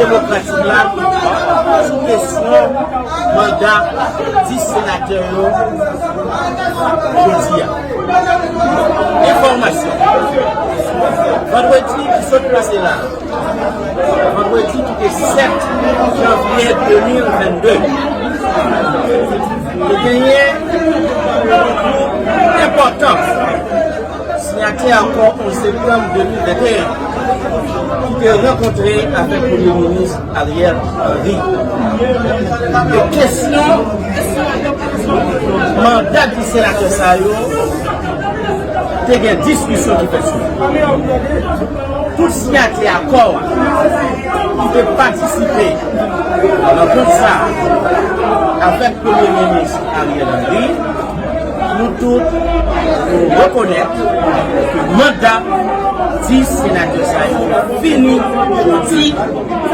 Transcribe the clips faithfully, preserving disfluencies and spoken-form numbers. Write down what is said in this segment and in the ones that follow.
Demokratik la sou kesyon manda dis senatè yo jodi a. Enfòmasyon. Vandredi ki sot pase la, vandredi ki te sèt janvye de mil vennde, te genyen yon gwoup enpòtan siyatè akò onz septanm de mil venteyen ki te rankontre avèk Premye Minis Ariel Henry. E kesyon manda dis senatè sa yo, te gen diskisyon ki fèt sou li. Tout siyatè akò a ki te patisipe nan rankont sa a avèk Premye Minis Ariel Henry, nou tout, nou rekonèt ke manda dis senatè sa yo fini jodi,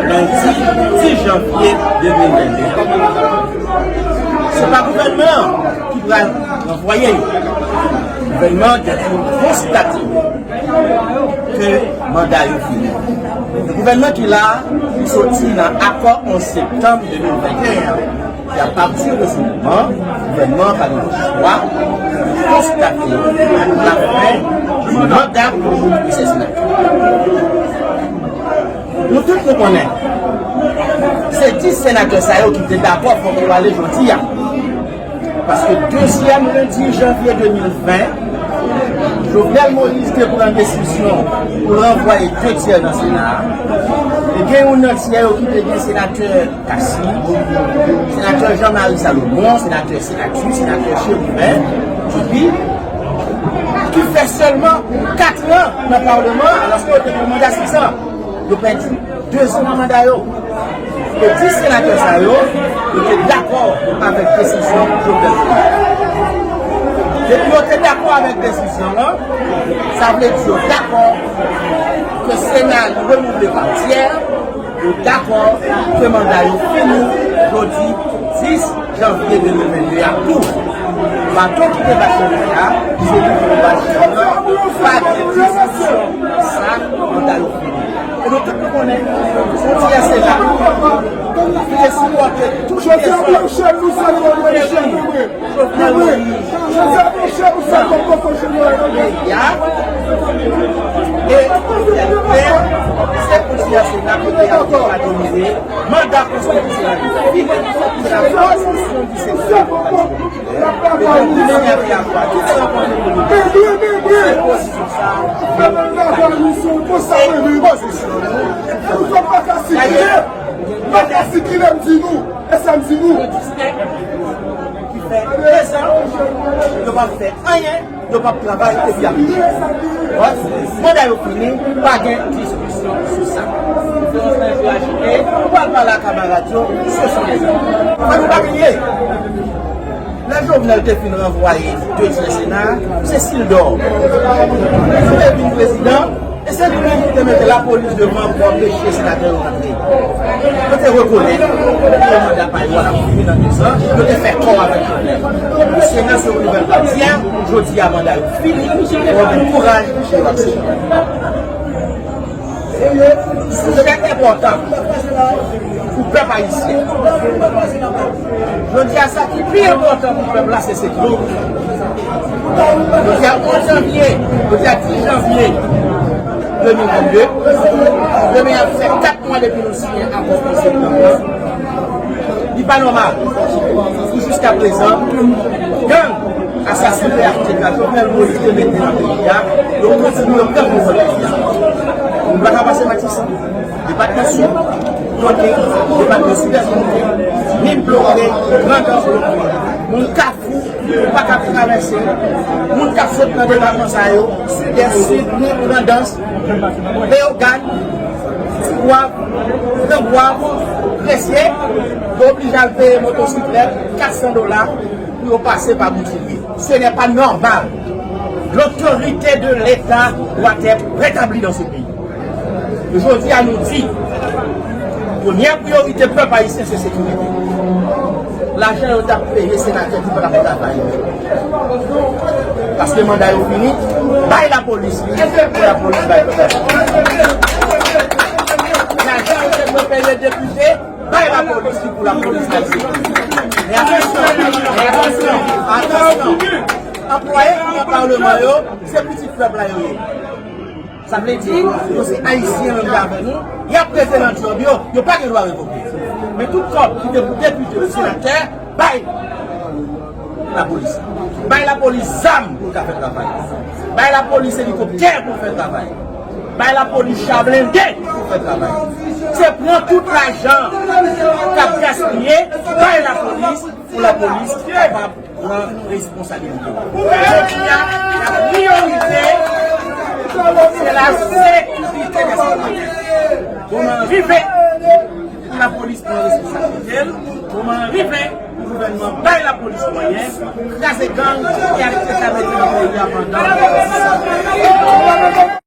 lendi dis janvye de mil vennde. Se pa gouvènman an ki pral ranvwaye yo. Gouvènman an te tou konstate ke manda yo fini. Gouvènman ki la a, li soti nan akò onz septanm de mil venteyen an. E apati de se moman, gouvènman an pa gen chwa pou konstate lafen manda de senatè. Nou tout nou konnen, se dis senatè sa yo ki te dakò fòk yo ale jodi a. Paske dezyèm lendi janvye de mil ven, Jovenel Moïse te pran desizyon pou l ranvwaye de tyè nan Sena a. E gen youn nan tyè yo ki te gen senatè Cassy, senatè Jean Marie Salomon, senatè Senatus, senatè Chérubin Dupuis, ki fè sèlman kat an nan palman an, alòske yo te gen manda sis an. Yo pèdi de zan nan manda yo. E dis senatè sa yo, yo te dakò avèk desizyon Jovenel. Depi yo te dakò avèk desizyon an, sa vle di yo dakò ke Sena a li renouvle pa tyè, yo dakò ke manda yo fini jodi dis janvye de mil vennde a tou. Baton ki te bat Sena a, se li ki te bat Sena a, pa gen diskisyon sa, manda yo fini. E nou tout nou konnen, yon ti S E la, ki te sipòte tout Jovenel Moïse. Jovenel Moïse. Jodi a, monchè, nou sa konprann fòk nou wè nan peyi a. E se pou di a se nan kote a ki pa domine manda konstitisyonèl. Li fè konstitisyonèl la fòs konstitisyonèl di se konstitisyonèl. E donk, nou menm avè a kwa, ki te rankontre pou nou. Se pozisyon sa a. Se pozisyon nou. Dayè, pa ka sikile m di nou, e sa m di nou. Yo distrè, ki fè de zan, yo p ap fè anyen, yo p ap travay, epi ap. Manda yo fini, pa gen diskisyon sou sa. Konferans nan P H P, ou al pale a kamarad yo, se sou lè. Fò nou pa bliye. Lè Jovenel te fin ranvwaye de tyè Sena a, se Sildor ki te vin prezidan, e se li menm ki te mete lapolis devan pou anpeche senatè yo rantre. Yo te rekonèt ke manda pa yo a ap fini nan de zan, yo te fè kò avèk Jovenel. Sena se yon nouvèl pati a, jodi a manda yo fini, yo gen kouraj pou yo aksepte. Sijè enpòtan pou pèp ayisyen. Jodi a, sa ki pi enpòtan pou pèp la, se sekirite. Jodi a, onz janvye, jodi a, dis janvye de mil vennde, demen ap fè kat mwa depi nou siyen akò onz septanm nan. Li pa nòmal pou jiskaprezan gang, asasinen ak tekan Jovenel Moïse te mete nan peyi a, yo kontinye pran kontwòl peyi a. Nou pa ka pase Matisan, depatman Sid bloke, depatman Sidès bloke, Nip bloke, Grandans bloke. Moun Kafou pa ka travèse. Moun k ap sot nan depatman sa yo, Sidès, Sid, Nip, Grandans, Leyogàn, Tigwav, Grangwav, Gresye, yo oblije al peye motosiklèt kat san dola pou yo pase pa Boutilye. Ce n'est pas normal. L'autorité de l'État doit être rétablie dans ce pays. Jodi a, nou di, premyè priyorite pèp ayisyen se sekirite. Lajan yo t ap peye senatè ki pa t ap travay yo. Paske manda yo fini, bay lapolis li, pou lapolis bay pèp. Lajan yo te dwe Depite, bay lapolis ki pou lapolis ayisyèn. Men atansyon, men atansyon, atansyon. Anplwaye ki nan palman yo, se pitit pèp la yo ye. Sa vle di, yo se ayisyen menm jan avè nou, y ap rete nan djòb yo, yo pa gen dwa revoke. Men tout kòb ki te pou depite ou senatè, bay lapolis. Bay lapolis zam pou l ka fè travay. Bay lapolis elikoptè pou l fè travay. Bay lapolis cha blende pou l fè travay. Se pran tout lajan k ap gaspiye, bay lapolis, pou lapolis kapab pran responsabilite. Jodi a, la priyorite, se la sekirite dè sitwayen. Moman an rive pou lapolis pran responsabilite l. Moman an rive pou gouvènman bay lapolis mwayen kraze gang ki al mete nan peyi a pandan